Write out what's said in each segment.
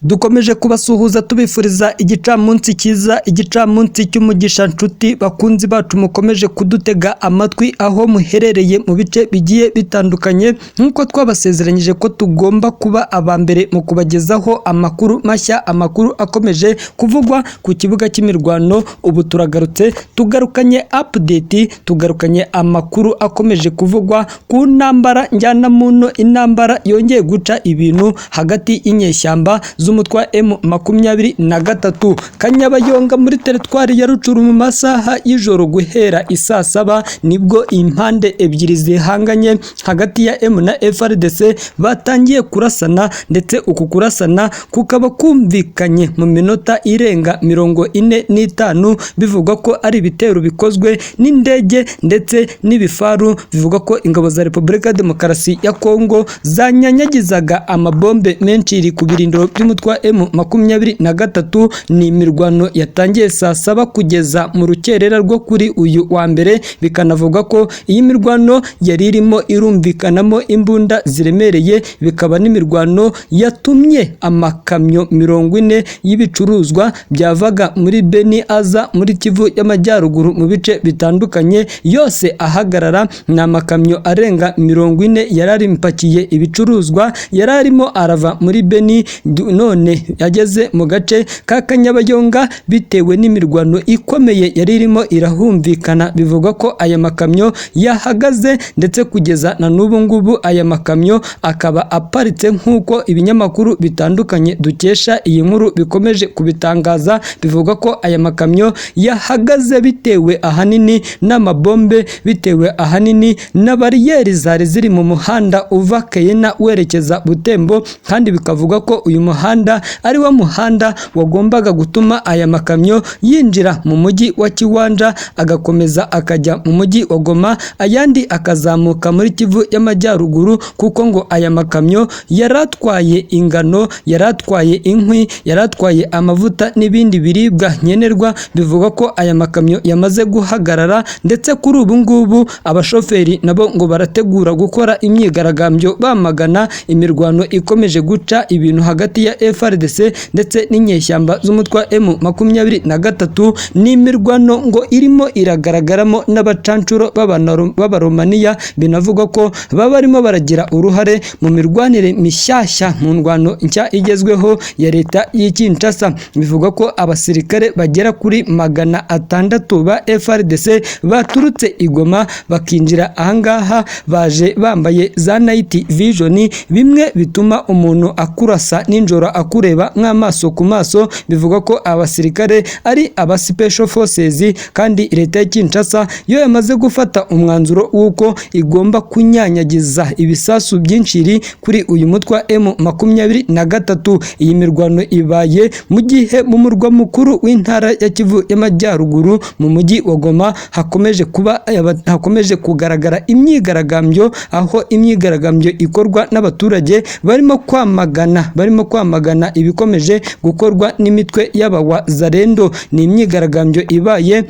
Dukomeje kubasuhuza tubifuriza igicamunsi cyiza, igicamunsi cy'umugisha. Nshuti bakunzi bacu mukomeje kudutega amatwi aho muherereye mu bice bigiye bitandukanye, nk'uko twabasezeranyije ko tugomba kuba aba mbere mu kubagezaho amakuru mashya, amakuru akomeje kuvugwa ku kibuga cy'imirwano. Ubu turagarutse, tugarukanye update, tugarukanye amakuru akomeje kuvugwa ku ntambara njyanamuntu, intambara yongeye guca ibintu hagati y'inyeshyamba z'umutwe wa M23. Kanyabayonga muri teritwari ya Rucuru, mu masaha y'ijoro guhera isaa 7 nibwo impande ebyiri zihanganye hagati ya M na FARDC batangiye kurasana, ndetse uku kurasana kukaba kumvikanye mu minota irenga 45. Bivugwa ko ari ibitero bikozwe n'indege ndetse n'ibifaru. Bivugwa ko ingabo za Repubulika ya Demokarasi ya Kongo zanyanyagizaga amabombe menshi ku birindiro by'umutwe wa M23. Ni imirwano yatangiye saa 7 kugeza mu rukerera rwo kuri uyu wa mbere. Bikanavuga ko iyi mirwano yari irimo irumvikanamo imbunda ziremereye, bikaba n'imirwano yatumye amakamyo 40 y'ibicuruzwa byavaga muri Beni aza muri Kivu y'Amajyaruguru mu bice bitandukanye yose ahagarara. Ni amakamyo arenga 40 yari arimpakiye ibicuruzwa, yari arimo arava muri Beni, none yageze mu gace ka Kanyabayonga bitewe n'imirwano ikomeye yari irimo irahumvikana. Bivugwa ko aya makamyo yahagaze, ndetse kugeza na n'ubu ngubu aya makamyo akaba aparitse, nk'uko ibinyamakuru bitandukanye dukesha iyi nkuru bikomeje kubitangaza. Bivugwa ko aya makamyo yahagaze bitewe ahanini n'amabombe, bitewe ahanini na bariyeri zari ziri mu muhanda uva Keyena werekeza Butembo, kandi bikavuga ko uyu muhanda ari wo muhanda wagombaga gutuma aya makamyo yinjira mu mujyi wa Kiwanja, agakomeza akajya mu mujyi wa Goma, ayandi akazamuka muri Kivu y'Amajyaruguru, kuko ngo aya makamyo yari atwaye ingano, yari atwaye inkwi, yari atwaye amavuta n'ibindi biribwa nkenerwa. Bivugwa ko aya makamyo yamaze guhagarara, ndetse kuri ubu ngubu abashoferi nabo ngo barategura gukora imyigaragambyo bamagana imirwano ikomeje guca ibintu hagati ya FARDC ndetse n'inyeshyamba z'umutwe wa M23. Ni imirwano ngo irimo iragaragaramo n'abacancuro b'Abaromaniya, binavugwa ko baba barimo baragira uruhare mu mirwanire mishyashya, mu ndwano nshya igezweho ya leta y'i Kinshasa. Bivugwa ko abasirikare bagera kuri 600 ba FARDC baturutse i Goma bakinjira ahangaha, baje bambaye za night vision, bimwe bituma umuntu akurasa nijoro akureba nk'amaso ku maso. Bivugwa ko abasirikare ari aba special forces, kandi leta ya Kinshasa yo yamaze gufata umwanzuro w'uko igomba kunyanyagiza ibisasu byinshi kuri uyu mutwe wa M23. Iyi mirwano ibaye mu gihe mu murwa mukuru w'intara ya Kivu y'Amajyaruguru, mu mujyi wa Goma, hakomeje kugaragara imyigaragambyo, aho imyigaragambyo ikorwa n'abaturage barimo kwamagana ibikomeje gukorwa n'imitwe y'abawazalendo. Ni imyigaragambyo ibaye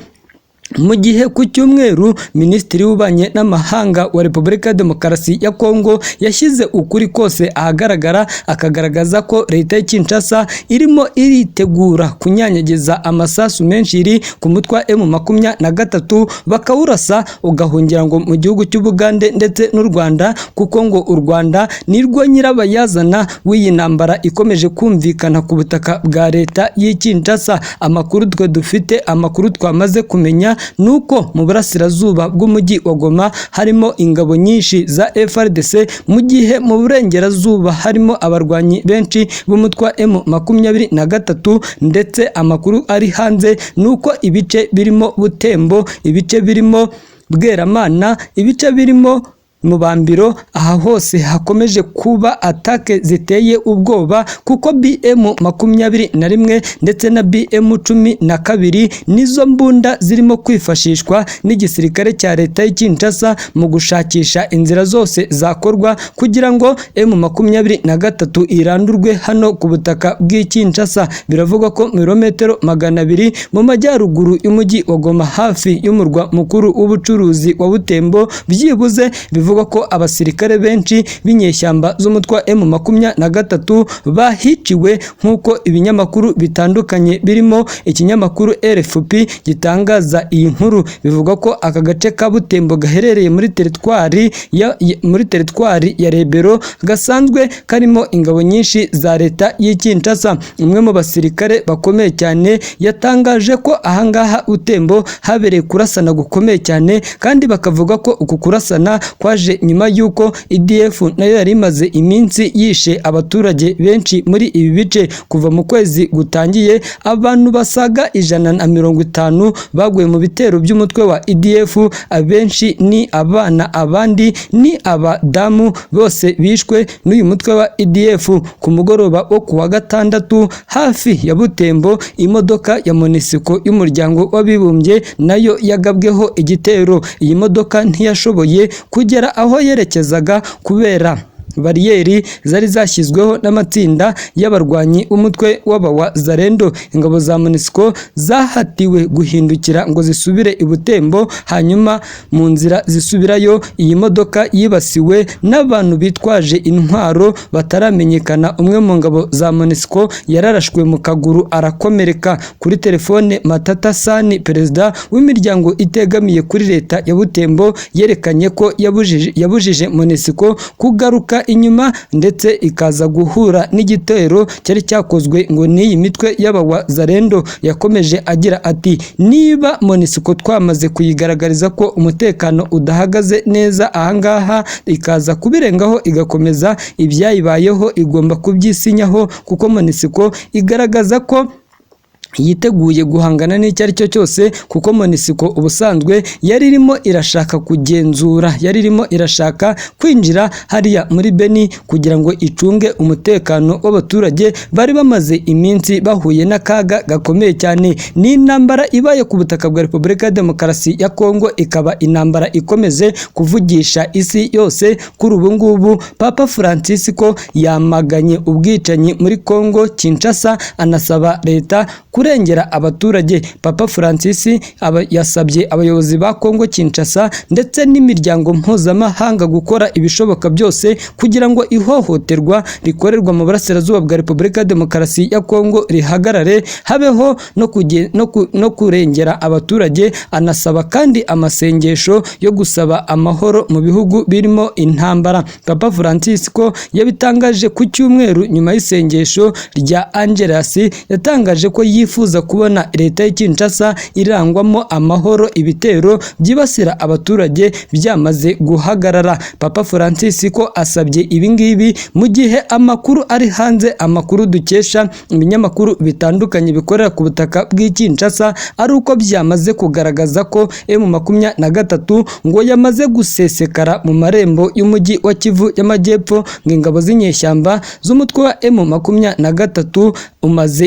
mu gihe ku cyumweru Minisitiri w'Ububanyi n'Amahanga wa Repubulika ya Demokarasi ya Kongo yashyize ukuri kose ahagaragara, akagaragaza ko leta ya Kinshasa irimo iritegura kunyanyagiza amasasu menshi iri ku mutwe wa M23, bakawurasa ugahungira ngo mu gihugu cy'Ubugande ndetse n'u Rwanda, kuko ngo u Rwanda nirwo nyirabayazana w'iyi ntambara ikomeje kumvikana ku butaka bwa leta y'i Kinshasa. Amakuru twe dufite, amakuru twamaze kumenya, nuko mu burasirazuba bw'umujyi wa Goma harimo ingabo nyinshi za FARDC, mu gihe mu burengerazuba harimo abarwanyi benshi b'umutwe wa M23. Ndetse amakuru ari hanze nuko ibice birimo Butembo, ibice birimo Bweramana, ibice birimo Mubambiro, aha hose hakomeje kuba attaque ziteye ubwoba, kuko BM21 ndetse na BM12 nizo mbunda zirimo kwifashishwa n'igisirikare cya leta y'i Kinshasa mu gushakisha inzira zose zakorwa kugira ngo M23 irandurwe hano ku butaka bw'i Kinshasa. Biravugwa ko ibirometero 200 mu majyaruguru y'umujyi wa Goma, hafi y'umurwa mukuru w'ubucuruzi wa Butembo, byibuze bivugwa Bivugwa ko abasirikare benshi b'inyeshyamba z'umutwe wa M23 bahiciwe, nk'uko ibinyamakuru bitandukanye birimo ikinyamakuru RFP gitangaza iyi nkuru. Bivugwa ko aka gace ka Butembo gaherereye muri teritwari ya Rebero gasanzwe karimo ingabo nyinshi za leta y'i Kinshasa. Umwe mu basirikare bakomeye cyane yatangaje ko ahangaha Butembo habereye kurasana gukomeye cyane, kandi bakavuga ko uku kurasana kwaje nyuma y'uko EDF nayo yari imaze iminsi yishe abaturage benshi muri ibi bice. Kuva mu kwezi gutangiye, abantu basaga 150 baguye mu bitero by'umutwe wa EDF, abenshi ni abana, abandi ni abadamu, bose bishwe n'uyu mutwe wa EDF. Ku mugoroba wo ku wa gatandatu, hafi ya Butembo, imodoka ya MONUSCO y'umuryango w'abibumbye nayo yagabweho igitero. Iyi modoka ntiyashoboye kugera aho yerekezaga kubera bariyeri zari zashyizweho n'amatsinda y'abarwanyi b'umutwe w'Abawazalendo. Ingabo za MONUSCO zahatiwe guhindukira ngo zisubire i Butembo, hanyuma mu nzira zisubirayo iyi modoka yibasiwe n'abantu bitwaje intwaro bataramenyekana. Umwe mu ngabo za MONUSCO yararashwe mu kaguru arakomereka. Kuri telefone, Matata Sani, perezida w'imiryango itegamiye kuri leta ya Butembo, yerekanye ko yabujije MONUSCO kugaruka inyuma, ndetse ikaza guhura n'igitero cyari cyakozwe ngo n'iyi mitwe y'Abawazalendo. Yakomeje agira ati: "Niba MONUSCO twamaze kuyigaragariza ko umutekano udahagaze neza ahangaha, ikaza kubirengaho igakomeza ibyayibayeho, igomba kubyisinyaho, kuko MONUSCO igaragaza ko yiteguye guhangana n'icyo ari cyo cyose, kuko MONUSCO ubusanzwe yari irimo irashaka kugenzura, yari irimo irashaka kwinjira hariya muri Beni kugira ngo icunge umutekano w'abaturage bari bamaze iminsi bahuye n'akaga gakomeye cyane." Ni intambara ibaye ku butaka bwa Repubulika ya Demokarasi ya Kongo, ikaba intambara ikomeje kuvugisha isi yose. Kuri ubu ngubu Papa Francisco yamaganye ubwicanyi muri Kongo Kinshasa, anasaba leta kurengera abaturage. Papa Francis yasabye abayobozi ba Kongo Kinshasa ndetse n'imiryango mpuzamahanga gukora ibishoboka byose kugira ngo ihohoterwa rikorerwa mu burasirazuba bwa Repubulika ya Demokarasi ya Kongo rihagarare, habeho no kurengera abaturage. Anasaba kandi amasengesho yo gusaba amahoro mu bihugu birimo intambara. Papa Francisco yabitangaje ku cyumweru nyuma y'isengesho rya Angelus. Yatangaje ko yifuza kubona leta y'i Kinshasa irangwamo amahoro, ibitero byibasira abaturage byamaze guhagarara. Papa Francisco asabye ibingibi mu gihe amakuru ari hanze, amakuru dukesha ibinyamakuru bitandukanye bikorera ku butaka bw'i Kinshasa, ari uko byamaze kugaragaza ko M23 ngo yamaze gusesekara mu marembo y'umujyi wa Kivu y'Amajyepfo, ngo ingabo z'inyeshyamba z'umutwe wa M23 umaze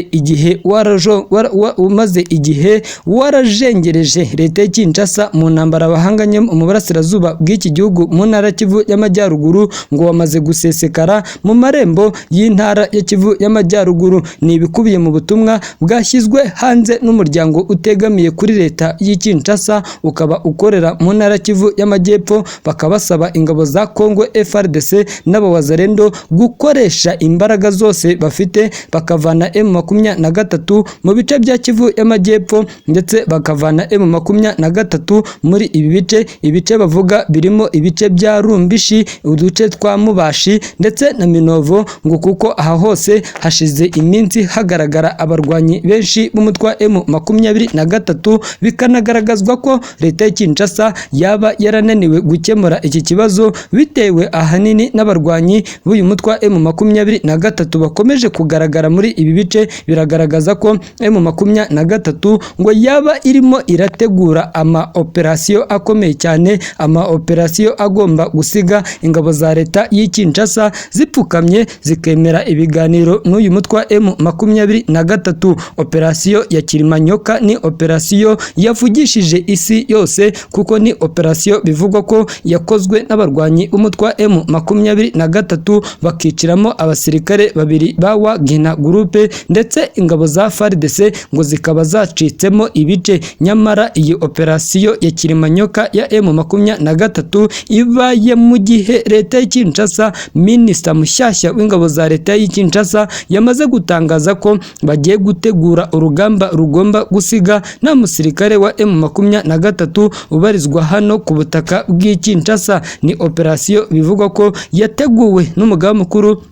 igihe warajengereje leta ya Kinshasa mu ntambara bahanganye mu burasirazuba bw'iki gihugu mu ntara Kivu y'Amajyaruguru, ngo wamaze gusesekara mu marembo y'intara ya Kivu y'Amajyaruguru. Ni ibikubiye mu butumwa bwashyizwe hanze n'umuryango utegamiye kuri leta y'i Kinshasa, ukaba ukorera mu ntara Kivu y'Amajyepfo. Bakaba basaba ingabo za Kongo FARDC n'abawazalendo gukoresha imbaraga zose bafite bakavana M23 mu bice bya Kivu y'Amajyepfo, ndetse bakavana M23 muri ibi bice. Ibice bavuga birimo ibice bya Rumbishi, uduce twa Mubashi ndetse na Minovo, ngo kuko aha hose hashize iminsi hagaragara abarwanyi benshi b'umutwe wa M23, bikanagaragazwa ko leta ya Kinshasa yaba yarananiwe gukemura iki kibazo bitewe ahanini n'abarwanyi b'uyu mutwe wa M23 bakomeje kugaragara muri ibi bice. Biragaragaza ko M23 ngo yaba irimo irategura ama operasiyo akomeye cyane, ama operasiyo agomba gusiga ingabo za leta y'i Kinshasa zipfukamye zikemera ibiganiro n'uyu mutwe wa M23. Operasiyo ya Kilimanyoka ni operasiyo yavugishije isi yose, kuko ni operasiyo bivugwa ko yakozwe n'abarwanyi b'umutwe wa M23, bakiciramo abasirikare babiri ba Wagner Group ndetse ingabo za FARDC. FARDC ngo zikaba zacitsemo ibice. Nyamara iyi operasiyo ya Kilimanyoka ya M23 ibaye mu gihe leta y'i Kinshasa, minisita mushyashya w'ingabo za leta y'i Kinshasa yamaze gutangaza ko bagiye gutegura urugamba rugomba gusiga nta musirikare wa M23 ubarizwa hano ku butaka bw'i Kinshasa. Ni operasiyo bivugwa ko yateguwe n'umugaba mukuru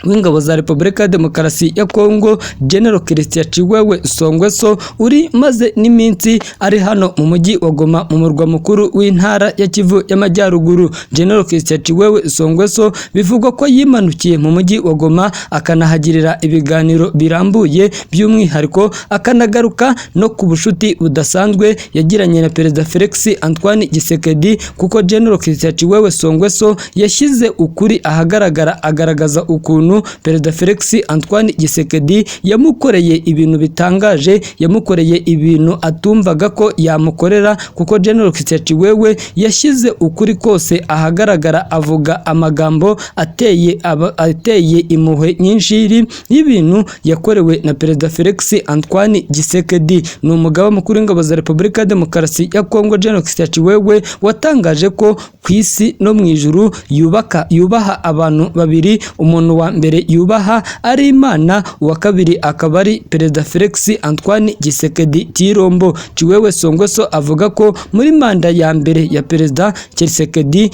w'ingabo za Repubulika ya Demokarasi ya Kongo, General Christian Tshiwewe Songweso, uri maze n'iminsi ari hano mu mujyi wa Goma, mu murwa mukuru w'intara ya Kivu y'Amajyaruguru. General Christian Tshiwewe Songweso bivugwa ko yimanukiye mu mujyi wa Goma akanahagirira ibiganiro birambuye, by'umwihariko akanagaruka no ku bushuti budasanzwe yagiranye na Perezida Felix Antoine Tshisekedi, kuko General Christian Tshiwewe Songweso yashyize ukuri ahagaragara, agaragaza ukuntu Perezida Felix Antoine Tshisekedi yamukoreye ibintu bitangaje, yamukoreye ibintu atumvaga ko yamukorera, kuko General Christian Tshiwewe yashyize ukuri kose ahagaragara, avuga amagambo ateye impuhwe nyinshi y'ibintu yakorewe na Perezida Felix Antoine Tshisekedi. Ni umugaba mukuru w'ingabo za Repubulika ya Demokarasi ya Kongo, General Christian Tshiwewe, watangaje ko ku isi no mu ijuru yubaha abantu babiri: umuntu wa mbere yubaha ari Imana, uwa kabiri akaba ari Perezida Felix Antoine Tshisekedi Tshilombo. Tshiwewe Songweso avuga ko muri manda ya mbere ya Perezida Tshisekedi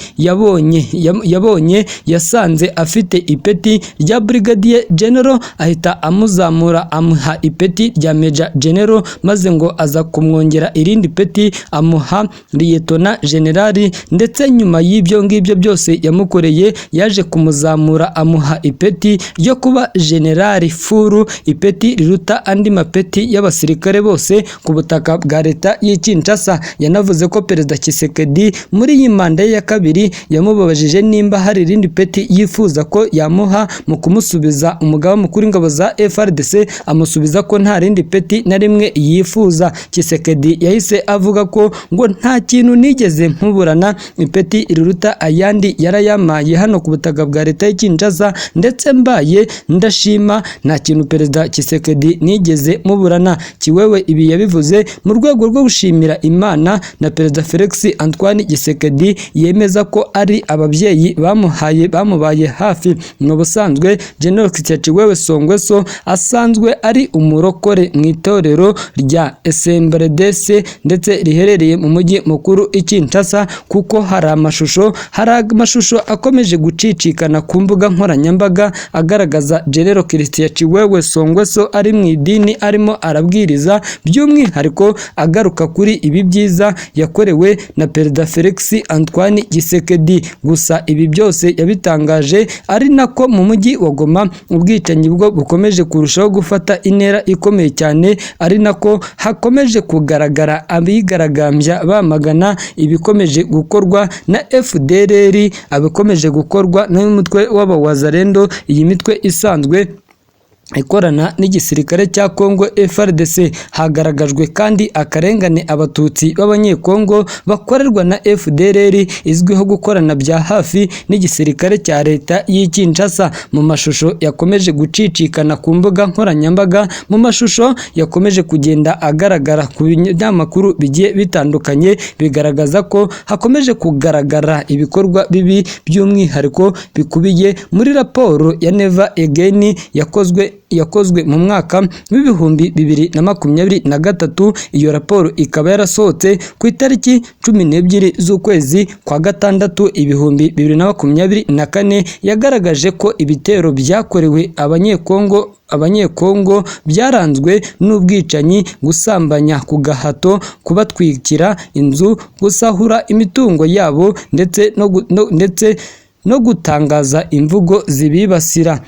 yabonye yasanze afite ipeti rya Brigadier General, ahita amuzamura amuha ipeti rya Major General, maze ngo aza kumwongera irindi peti amuha Lieutenant General. Ndetse nyuma y'ibyo ngibyo byose yamukoreye, yaje kumuzamura amuha ipeti ryo kuba General Furu, ipeti riruta andi mapeti y'abasirikare bose ku butaka bwa leta y'i Kinshasa. Yanavuze ko Perezida Tshisekedi muri iyi manda ye ya kabiri yamubabajije nimba hari irindi peti yifuza ko yamuha mu kumusubiza umugaba mukuru w'ingabo za FARDC, amusubiza ko nta rindi peti na rimwe yifuza. Tshisekedi yahise avuga ko ngo nta kintu nigeze nkuburana, ipeti riruta ayandi yarayamaye hano ku butaka bwa leta y'i Kinshasa, ndetse mbaye ndashima nta kintu Perezida Tshisekedi nigeze muburana. Tshiwewe ibi yabivuze mu rwego rwo gushimira Imana na Perezida Felix Antoine Tshisekedi, yemeza ko ari ababyeyi bamuhaye bamubaye hafi. Mu busanzwe General Christian Tshiwewe Songweso asanzwe ari umurokore mu itorero rya Esembredese ndetse riherereye mu mujyi mukuru i Kinshasa, kuko hari amashusho akomeje gucicikana ku mbuga nkoranyambaga agaragaza General Christian Tshiwewe Songweso ari mu idini arimo arabwiriza, by'umwihariko agaruka kuri ibi byiza yakorewe na Perezida Felix Antoine Tshisekedi. Gusa ibi byose yabitangaje ari nako mu mujyi wa Goma ubwicanyi bwo bukomeje kurushaho gufata intera ikomeye cyane, ari nako hakomeje kugaragara abigaragambya bamagana ibikomeje gukorwa na FDLR, abikomeje gukorwa n'umutwe w'abawazalendo, iyi mitwe isanzwe ikorana n'igisirikare cya Kongo FARDC. Hagaragajwe kandi akarengane abatutsi b'abanyekongo bakorerwa na FDLR izwiho gukorana bya hafi n'igisirikare cya leta y'i Kinshasa. Mu mashusho yakomeje gucicikana ku mbuga nkoranyambaga, mu mashusho yakomeje kugenda agaragara ku binyamakuru bigiye bitandukanye, bigaragaza ko hakomeje kugaragara ibikorwa bibi, by'umwihariko bikubiye muri raporo ya Never Again yakozwe mu mwaka w'2023. Iyo raporo ikaba yarasohotse ku itariki 12 z'ukwezi kwa gatandatu 2024, yagaragaje ko ibitero byakorewe Abanyekongo byaranzwe n'ubwicanyi, gusambanya ku gahato, kubatwikira inzu, gusahura imitungo yabo ndetse no gutangaza imvugo zibibasira.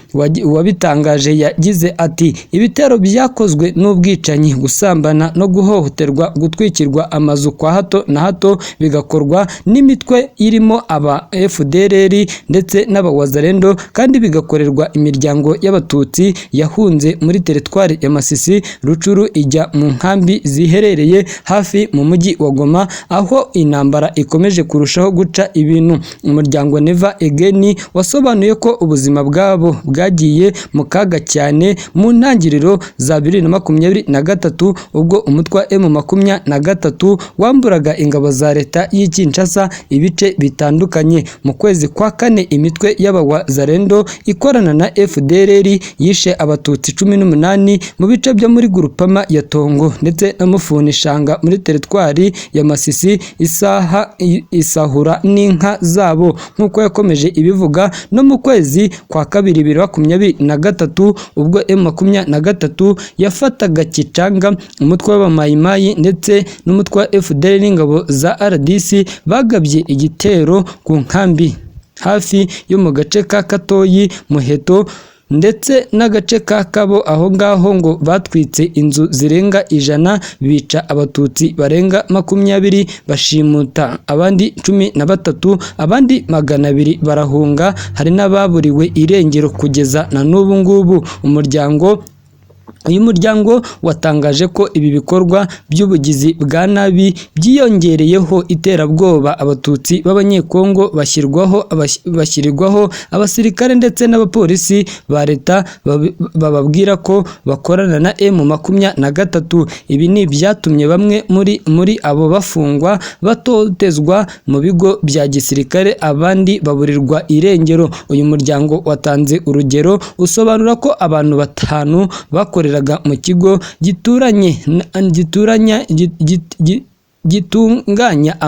Uwabitangaje yagize ati: ibitero byakozwe n'ubwicanyi, gusambana no guhohoterwa, gutwikirwa amazu kwa hato na hato, bigakorwa n'imitwe irimo aba FDLR ndetse n'abawazalendo, kandi bigakorerwa imiryango y'abatutsi yahunze muri teritwari ya Masisi, Rucuru ijya mu nkambi ziherereye hafi mu mujyi wa Goma, aho intambara ikomeje kurushaho guca ibintu. Umuryango Never Again, wasobanuye ko ubuzima bwabo bwagiye mu kaga cyane mu ntangiriro za 2023, ubwo umutwe wa M23 wamburaga ingabo za leta y'i Kinshasa ibice bitandukanye. Mu kwezi kwa kane, imitwe y'Abawazalendo ikorana na FDLR yishe Abatutsi 18 mu bice byo muri Grupama ya Tongo ndetse na Mufunishanga muri teritwari ya Masisi, isaha isahura n'inka zabo, nk'uko yakomeje ibivuga. No mu kwezi kwa kabiri 2023, ubwo M23 yafataga Kicanga, umutwe w'Abamayimayi ndetse n'umutwe wa FDL n'ingabo za RDC bagabye igitero ku nkambi hafi yo mu gace ka Katoyi, Muheto ndetse n'agace ka Kabo. Aho ngaho ngo batwitse inzu zirenga 100, bica Abatutsi barenga 20, bashimuta abandi 13, abandi 200 barahunga, hari n'ababuriwe irengero kugeza na n'ubu ngubu. Uyu muryango watangaje ko ibi bikorwa by'ubugizi bwa nabi byiyongereyeho iterabwoba Abatutsi b'Abanyekongo bashyirirwaho abasirikare ndetse n'abapolisi ba leta bababwira ko bakorana na M23. Ibi ni ibyatumye bamwe muri abo bafungwa, batotezwa mu bigo bya gisirikare, abandi baburirwa irengero. Uyu muryango watanze urugero usobanura ko abantu batanu bakoreraga mu kigo gituranye gituranya gitunganya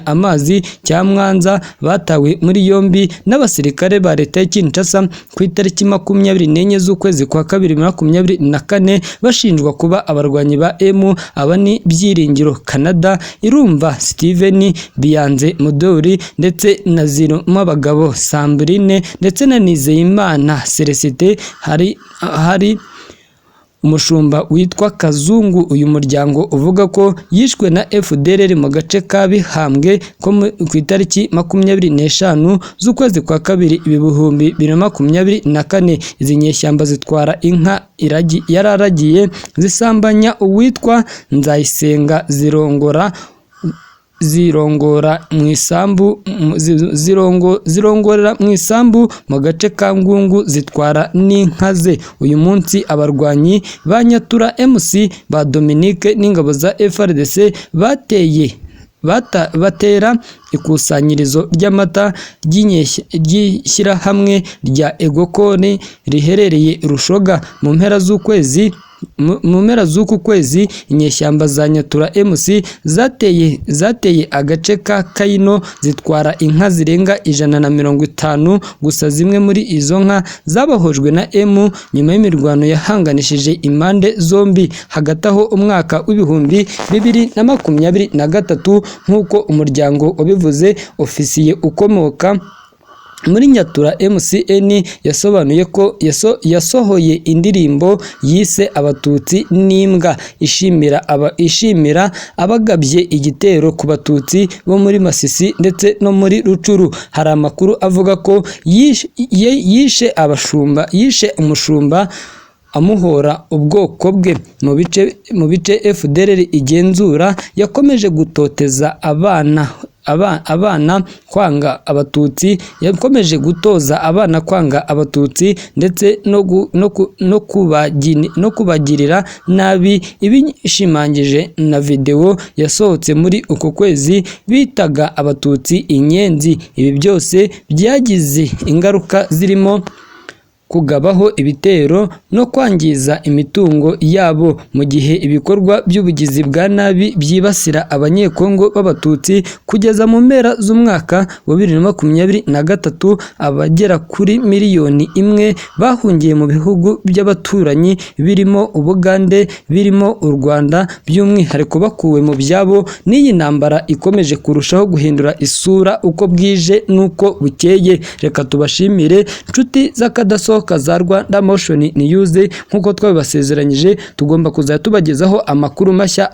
amazi cya Mwanza batawe muri yombi n'abasirikare ba leta ya Kinshasa ku itariki 24 z'ukwezi kwa kabiri 24, bashinjwa kuba abarwanyi ba M. Aba ni Byiringiro Canada, Irumva Steven, Biyanze Mudori ndetse na Zirumabagabo Sandrine ndetse na Nizeyimana Celestin. Hari umushumba witwa Kazungu uyu muryango uvuga ko yishwe na FDLR mu gace ka Bihambwe ko ku itariki 25 z'ukwezi kwa kabiri 2024. Izi nyeshyamba zitwara inka yari aragiye, zisambanya uwitwa Nzayisenga, zirongora mu isambu zirongorera mu isambu mu gace ka Ngungu, zitwara n'inka ze. Uyu munsi abarwanyi ba Nyatura MC ba Dominique n'ingabo za FARDC bateye batera ikusanyirizo ry'amata ry'ishyirahamwe rya Egokoni riherereye Rushoga. Mu mpera z'uku kwezi, inyeshyamba za Nyatura MC zateye agace ka Kayino, zitwara inka zirenga 150. Gusa zimwe muri izo nka zabohojwe na M nyuma y'imirwano yahanganishije impande zombi. Hagati aho, umwaka wa 2023, nk'uko umuryango wabivuze, ofisiye ukomoka muri Nyatura MCN yasobanuye ko yasohoye indirimbo yise Abatutsi n'imbwa, ishimira abagabye igitero ku Batutsi bo muri Masisi ndetse no muri Rucuru. Hari amakuru avuga ko yishe abashumba, yishe umushumba amuhora ubwoko bwe. Mu bice FDLR igenzura, yakomeje gutoteza abana kwanga Abatutsi, yakomeje gutoza abana kwanga Abatutsi ndetse no kubagirira nabi, ibishimangije na videwo yasohotse muri uku kwezi bitaga Abatutsi inyenzi. Ibi byose byagize ingaruka zirimo kugabaho ibitero no kwangiza imitungo yabo. Mu gihe ibikorwa by'ubugizi bwa nabi byibasira Abanyekongo b'Abatutsi, kugeza mu mpera z'umwaka wa 2023, abagera kuri miliyoni 1 bahungiye mu bihugu by'abaturanyi birimo Ubugande, birimo u Rwanda, by'umwihariko bakuwe mu byabo n'iyi ntambara ikomeje kurushaho guhindura isura uko bwije n'uko bukeye. Reka tubashimire, nshuti z'akadasohoka za Rwanda Motion News. Nk'uko twabibasezeranyije, tugomba kuzajya tubagezaho amakuru mashya.